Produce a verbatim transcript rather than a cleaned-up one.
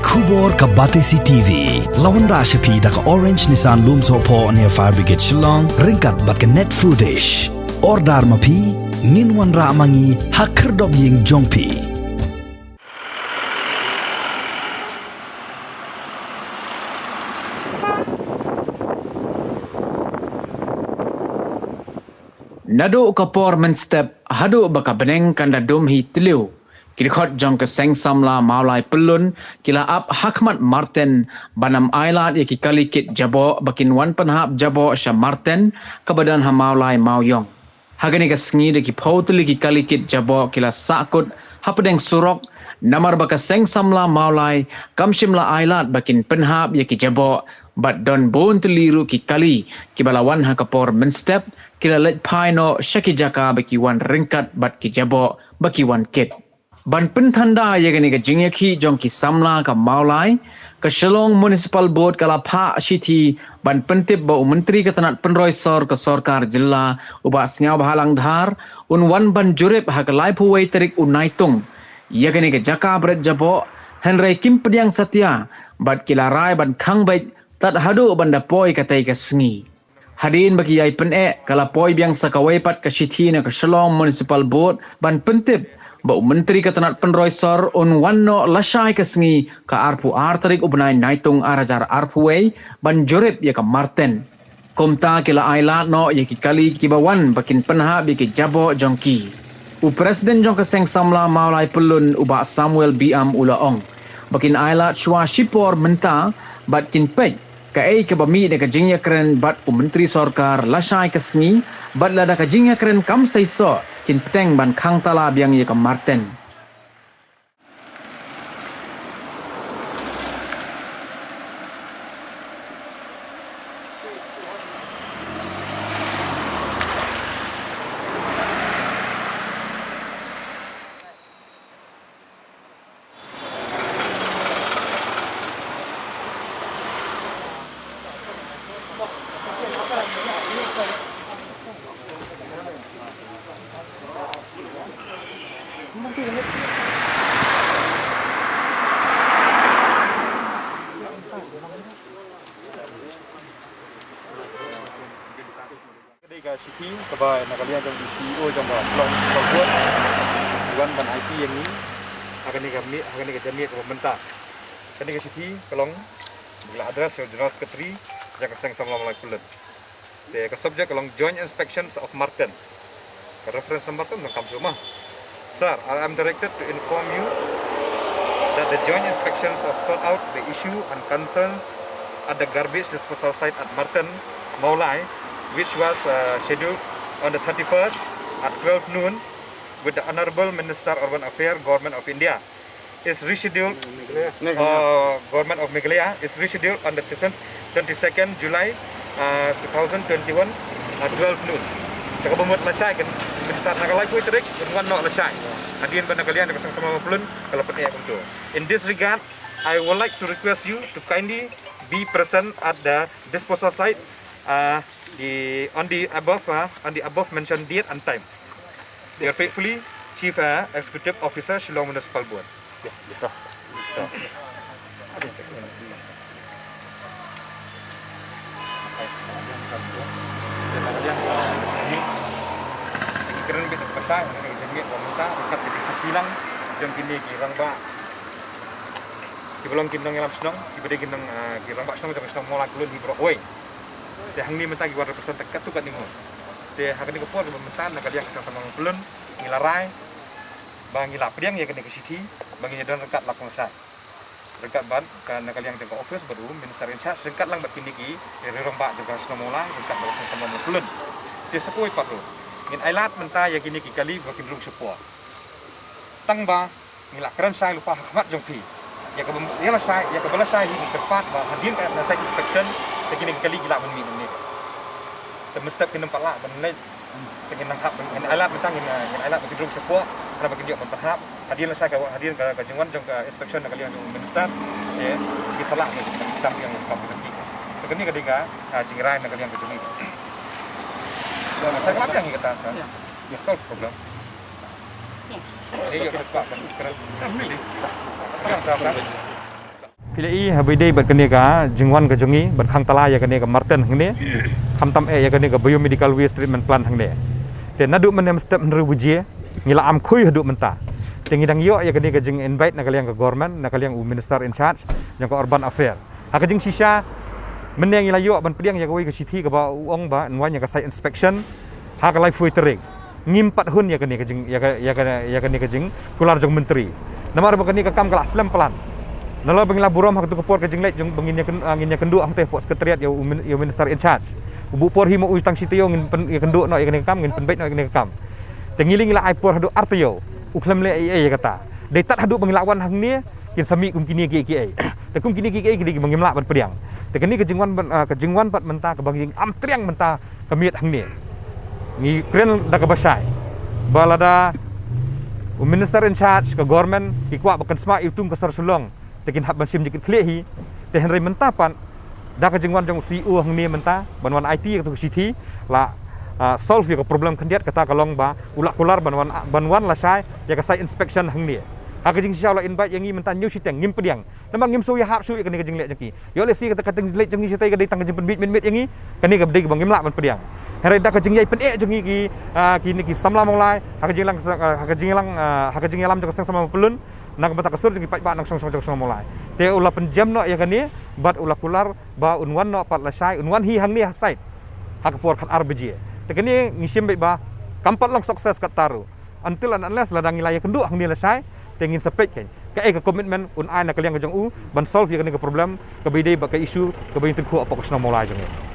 Khubor ka Batesi T V la wanrah sha phi da ka Orange Nissan Lumsohphoh near Fire Brigade Shillong ryngkat bad ka Net Foodish. Order ma phi, ngin wanrah ma ngi ha khyrdop ïing jong phi. Naduh ka por mynstep haduh ba ka bneng kan da dum hi tliw, ki dkhot jong ka Seng Samla Mawlai Pyllun ki la ap ha khmat Marten ban ym ailad ïa ki kali kit jaboh ba kin wan pynhap jaboh sha Marten kaba don ha Mawlai Mawiong. Ha kane ka sngi da ki phew tylli ki kali kit jaboh ki la sahkut hapdeng surok, namar ba ka Seng Samla Mawlai kam shym la ailad ba kin pynhap ïa ki jaboh, bad don bun tylli ruh ki kali kiba la wan ha ka por mynstep ki la leit phai noh sha ki jaka ba ki wan ryngkat bad ki jaboh ba ki wan kit. Ban pynthanda ïa kane ka jingïakhih jong ki samla ka Mawlai, ka Shillong Municipal Board ka la phah shithi ban pyntip ba u Myntri ka tnat pynroi sor ka sorkar jylla, u Bah Sniawbhalang Dhar, un wan ban jurip ha ka laiphew wei tarik u Naitung ïa kane ka jaka bret jaboh, hynrei kim pdiang satia bad ki la rai ban khang beit tad haduh ban da poi katei ka sngi. Hadien ba ki ïai pyneh, ka la poi biang sa kawei pat ka shithi na ka Shillong Municipal Board ban pyntip ba u Myntri ka tnat pynroi sor un wan noh lashai ka sngi, ka arphew ar tarik u bnai Naitung ar hajar arphew wei, ban jurip ïa ka Marten. Kumta ki la ailad noh ïa ki kali kiba wan ba kin pynhap ïa ki jaboh jong ki. U President jong ka Seng Samla Mawlai Pyllun, u Bah Samuel B M, u la ong ba kin ailad shuwa shipor mynta bad kin peit kaei kaba mih da ka jingïakren bad u Myntri Sorkar lashai ka sngi, bad lada ka jingïakren kam seisoh, kin bteng ban khang tala biang ïa ka Marten. Ka dei ka shithi kaba na ka liang jong u C E O jong ka Shillong Municipal Board, u wan ban aiti ïa ngi ha kane ka miet, ha kane ka janmiet kaba mynta. Kane ka shithi ka long, ngi la address ïa u General Secretary jong ka Seng Samla Mawlai Pyllun. Te ka subject ka long Joint Inspections of Marten. Ka reference number tu nang kam suma. Sir, I am directed to inform you that the joint inspections of sort out the issue and concerns at the garbage disposal site at Marten, Mawlai, which was, uh, scheduled on the thirty-first at twelve noon with the Honorable Minister Urban Affairs, Government of India, is rescheduled, uh, Government of Meghalaya is rescheduled on the twenty-second July, uh, two thousand twenty-one, uh, twelve noon. Te kaba mut lashai kan, kan start na ka laiphew tarik, kan wan noh lashai. Hadien ba na ka liang jong ka Seng Samla Mawlai Pyllun ka la pyneh kumto. In this regard, I would like to request you to kindly be present at the disposal site, uh, the, on the above, uh, on the above mentioned date and time. Your faithfully, Chief, uh, Executive Officer, Shillong Municipal Board. Kren bit pasal, kren bit pementa, dekat di Sapilang, jong kini ki rangbah. Ki ba long ki nongïalam shnong, ki ba dei ki nong, ah, ki rangbah shnong jong ka shnong Mawlai Pyllun hi baroh kawei. Te hangne mynta ki wan represent katto katne ngut. Te ha kane ka por ba mynta na ka liang ka Seng Samla Mawlai Pyllun ngi la rai ba ngi la pdiang ïa kane ka shithi ba ngin ïa don ryngkat la pynshai. Ryngkat bad ka na ka liang jong ka office bad u minister in charge ryngkat lang bad kine ki rangbah jong ka shnong Mawlai ryngkat bad ka Seng Samla Mawlai Pyllun. Te sa kawei pat ruh ngin ailad mynta ïa kine ki kali ba kin rung shapoh. Tang ba ngi la kren shai lypa ha khmat jong phi. Ïa kaba, ïa lashai, ïa kaba lashai hi ngi kyrpad ba hadien ka na site inspection te kine ki kali ki lah ban mih nangne. Te mynstep kin ym pat lah ban leit. Te ngin nang hap, ngin ailad mynta ngin, eh, ngin ailad ba kin rung shapoh, hynrei ba kin ïoh ban pynhap. Hadien lashai ka, hadien ka, ka jingwan jong ka inspection na ka liang jong u minister, te ki sa lah ban sdang ïa ka kam ka jong ki. Te kane ka dei ka, ah, jingrai na ka liang ka jong ngi. Sa ka lah biang ïa kata sa. Ïa solve problem. Ïa ïoh ban kren. Biang sa ka. Lei haba ïadei bad kane ka jingwan ka jong ngi ban khang tala ïa kane ka Marten hangne, khamtam eh ïa kane ka biomedical waste treatment plant hangne. Te naduh mynne mynstep hynriew baje ngi la am khui haduh mynta. Te ngi dang ïoh ïa kane ka jing invite na ka liang ka government, na ka liang u minister in charge jong ka urban affair. Ha ka jingshisha mynne ngi la ïoh ban pdiang ïa kawei ka shithi kaba u ong ba yn wan ïa ka site inspection ha ka laiphew tarik. Ngim pat hun ïa kane ka jing, ïa ka, ïa ka, ïa kane ka jingkular jong myntri. Namar ba kane ka kam ka la slem plan. Nalor ba ngi la burom ha katu ka por ka jingleit jong ba ngin ïa kyn-, ah, ngin ïa kynduh hangtei hapoh secretariat ïa u min-, ïa u minister in charge. U buh por hi ma u tang shi taïew ngin pyn-, ïa kynduh noh ïa kane ka kam, ngin pynbeit noh ïa kane ka kam. Te ngi lei ngi la ai por haduh ar taïew. U khlem leh ei ei ïa kata. Dei tad haduh ba ngi la wan hangne kin sa mih kum kine kiei kiei. Te kum kine kiei kiei ki dei kiba ngim lah ban pdiang. Te kane ka jingwan ban, ah, ka jingwan pat mynta kaba ngi am triang mynta ka miet hangne. Ngi kren da kaba shai ba lada u minister in charge, ka government ki kwah ba kan sma ïa utung ka sor Shillong, te kin hap ban shim jingkitkhlieh hi. Te hynrei mynta pat da ka jingwan jong u C E O hangne mynta ban wan aiti ïa katu ka shithi la, ah, solve ïa ka problem khyndiat, kata ka long ba u la kular ban wan, ban wan lashai ïa ka site inspection hangne. Ha ka jingshisha u la invite ïa ngi mynta hynñiew shiteng, ngim pdiang. Namar ngim shu ïahap shuh ïa kane ka jingleh jong ki. Ïoh lehse kata ka jingleh jong ngi shatei ka dei tang ka jingpynbit miet miet ïa ngi. Kane ka dei kaba ngim lah ban pdiang. Hynrei da ka jingïai pyneh jong ngi ki, ah, kine ki samla Mawlai ha ka jingïalang, ah, ha ka jingïalang, ah, ha ka jingïalam jong ka seng samla Mawpyllun, na ka bynta ka sur jong ki paidbah nongshong shnong jong ka shnong Mawlai. Te u la pynjem noh ïa kane bad u la kular ba un wan noh pat lashai, un wan hi hangne ha site ha ka por khatar baje. Te kane ngi shim beit ba kam pat long success katta ruh. Until and unless lada ngi la ïakynduh hangne lashai, te ngin sa peit kein kaei ka commitment un ai na ka liang ka jong u ban solve ïa kane ka problem kaba ïadei bad ka issue kaba ïeng tyngkhuh hapoh ka shnong Mawlai jong ngi.